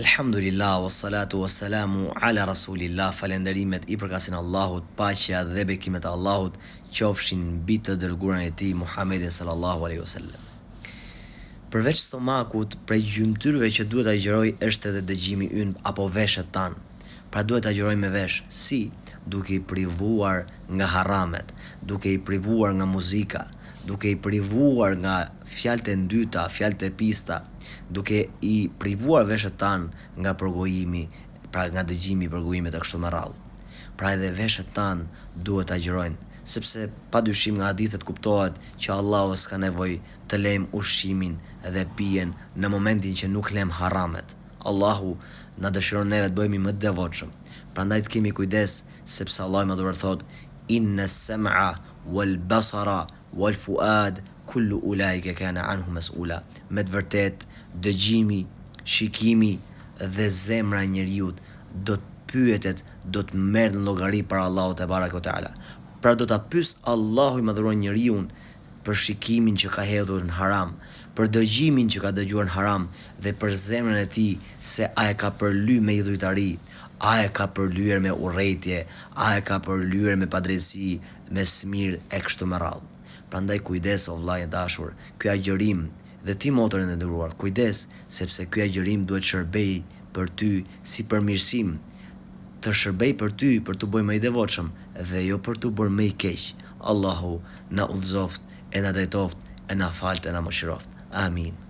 Elhamdulillah wassalatu wassalamu ala rasulillah Falenderimet i përkasin Allahut paqja dhe bekimet e Allahut qofshin mbi të dërguarin e tij Muhammedin sallallahu alejhi wasallam Përveç stomakut prej gjymtyrëve që duhet të agjërojë është edhe dëgjimi ynë apo veshët tanë pra duhet të agjërojmë me vesh si duke i privuar nga haramet duke i privuar nga muzika duke i privuar nga fjalët e ndyta fjalët e pista duke i privuar veshët tanë nga përgojimi, pra nga dëgjimi i përgojimit e kështu me radhë. Pra edhe veshët tanë duhet të agjërojnë, sepse pa dyshim nga hadithet kuptohet që Allahu s'ka nevojë të lejmë ushqimin dhe pijen në momentin që nuk lemë haramet. Allahu na dëshiron neve të bëhemi më të devotshëm. Prandaj të kemi kujdes, sepse Allahu i Madhëruar thotë, Inna as-sam'a wal basara Wal fuad kullu ulaike kana anhu mes'ula, Me të vërtetë, dëgjimi, shikimi dhe zemra e njeriut do të pyetet, do të merret në llogari para Allahut tebareke ve teala. Pra do ta pyesë Allahu i Madhëruar njeriun për shikimin që ka hedhur në haram, për dëgjimin që ka dëgjuar në haram dhe për zemrën e tij se a e ka përly me idhujtari, a e ka përlyer me urrejtje, a e ka përlyer me padrejtësi, me smirë e kështu me radhë. Prandaj kujdes o vëlla i dashur, ky agjërim dhe ti motër e nderuar, kujdes sepse ky agjërim duhet të shërbejë për ty si përmirësim, të shërbejë për ty për t'u bërë më i devotshëm dhe jo për t'u bërë më i keq. Allahu na udhëzoftë e na drejtoftë e na faltë e na mëshiroftë. Amin.